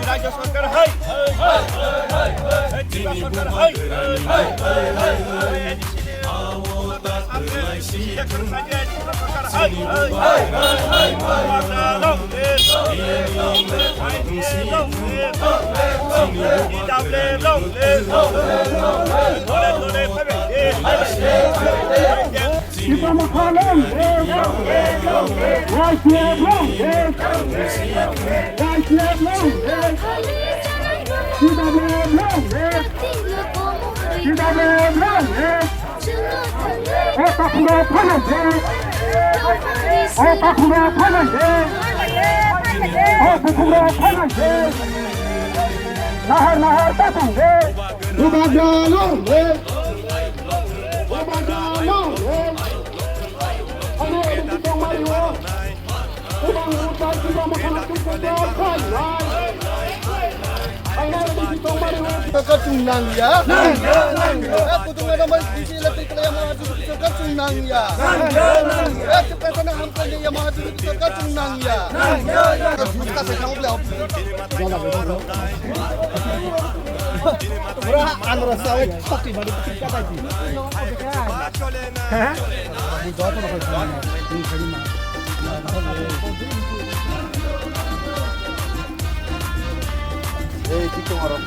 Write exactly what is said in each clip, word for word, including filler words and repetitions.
রাজ্য সরকার হাই। রাজ্য সরকার high. O takhura phainai de. O takhura phainai de. O bukhura phainai de. Nahar nahar ta thang de. Bubagra long de. Bubagra long de. Ano edi tongmani o. Kachung nang ya. Kutung ada mai bisi electric kaya mau hati kachung nang ya. Kachung nang ya. Pura angra sawe chokti bari. Ei, tik tong aro.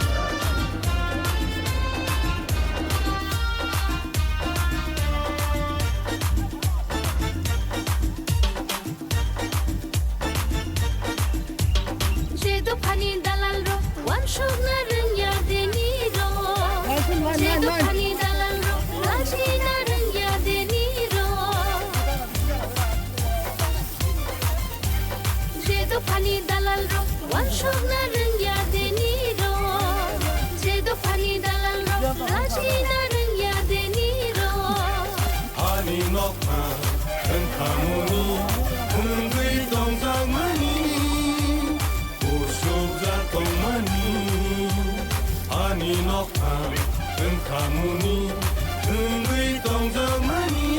Je dophani dalal rok, wansuk na rwngya deni rok. Je dophani dalal rok, lachi na rwngya deni rok. Je dophani dalal rok, wansuk na rwngya deni rok. Je dophani dalal rok, lachi na rwngya deni rok. Ani nokha wngkhamuni, wngwi tongjakmani, kusubjak tongmani. Ani nokha wngkhamuni, wngwi tongjakmani,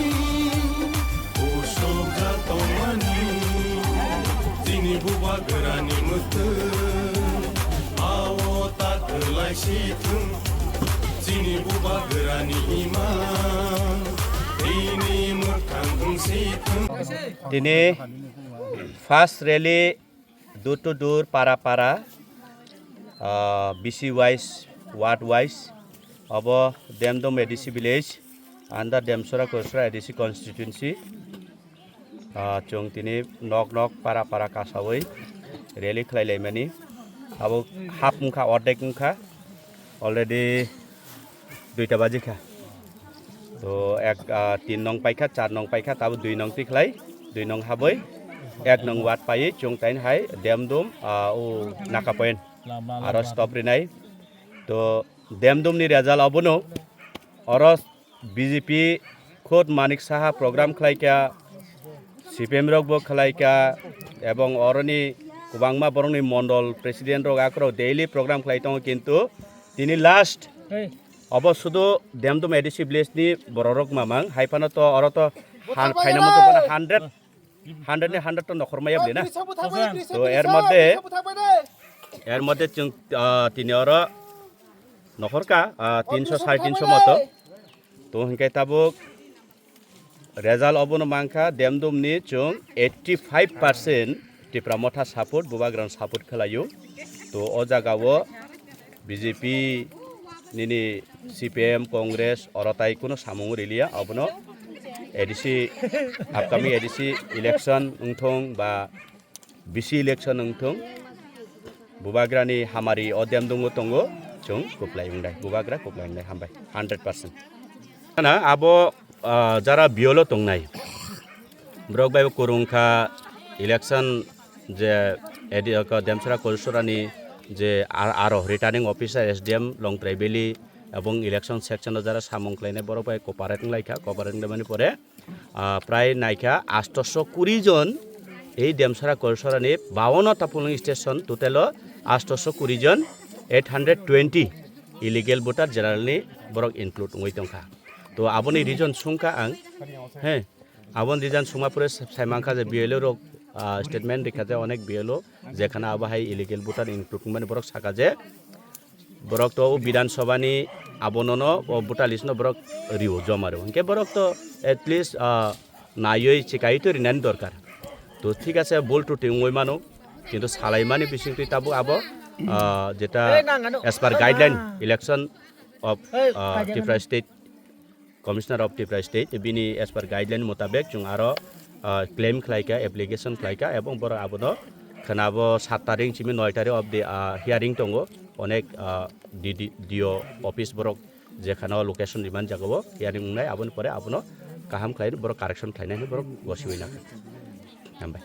kusubjak tongmani. Chini bubagrani mwktwi, ao ta kwlai si thung. Chini bubagrani ima, tini mwkhang wng si thung. Tini first rally door to door, para para, ah, B C wise, ward wise, obo Demdum A D C village, under Demsora Korsora A D C constituency. Ah, chwng tini nok nok, para para kasawi rally khlai laimani. Abo half wngkha, ordek wngkha, already duita baji kha. To ek, ah, tin nong paikha, char nong paikha, tabo dui nong tikhlai, dui nong habwi, ek nong ward paiwi chwng tain hai Demdum, ah, o Naka point aro stop rinai. To Demdum ni result abono oro B J P khud Manik Saha program khlaikha, C P M rok bo khlaikha, ebong oroni kwbangma borokni mondol president rok akhoro daily program khlai tongo, kintu tini last obo sudu Demdum A D C village ni borok rok mamang, hai phano to oro to han phaina mungkha bono hundred, hundred ni hundred to nokhor maya bwle na. To er moddhe, er moddhe chwng, ah, tini oro nokhor ka, ah, tinso, sare tinso moto. To hinkhe tabuk result obono mankha, Demdum ni chwng eighty five percent Tipra Motha support, Bubagrano support khlaio. To o jaga o B J P nini C P M, Congress oro tai kuno samung riliya, obono A D C, upcoming A D C election wngthong ba B C election wngthong, Bubagrani hamari o Demdum o tongo, chwng kwplai wngnai, Bubagra kwplai wngnai, hambai, hundred percent. Ana abo, ah, jara B L O tongnai, borok bai bo kwrwng kha election je edi-, ko Demsora Korsora ni je ar-, aro returning officer S D M Longtrai Valley ebong election section o jara samung khlainai borok bai cooperate wnglaikha, cooperate wnglaimani pore, ah, prai naikha atosho kuri jon ei Demsara Koilsorani bawono ta polling station total o astoso kuri jon, eight hundred twenty illegal voter general ni borok include wngwi tongkha. To aboni reason sungkha ang, he, aboni reason sungma pore sa-, saimangkha je B L O rok, ah, statement rikha je onek B L O jekhana abo hai illegal voter include wngmani borok saka je borok to o Bidhan Sabha ni abonono o voter list no borok rio joma rio. Hinkhe borok to at least, ah, naiwi chikai to rinani dorkar. To thik ase, bul tuti wngwi mano, kintu salaimani bisingtwi tabuk abo, ah, jeta as per guideline election of, ah, Tripura State, Commissioner of Tripura State, bini as per guideline mutabek chwng aro, ah, claim khlaikha, application khlaikha, ebong borok abono khwnabo sat tarik simi noi tarik of the, ah, hearing tongo, onek, ah, D D, D O office borok jekhano location rimani jagao hearing wngnai, aboni pore abono kaham khlai borok correction khlainai hinwi borok gosiwi nangkha. Hambai.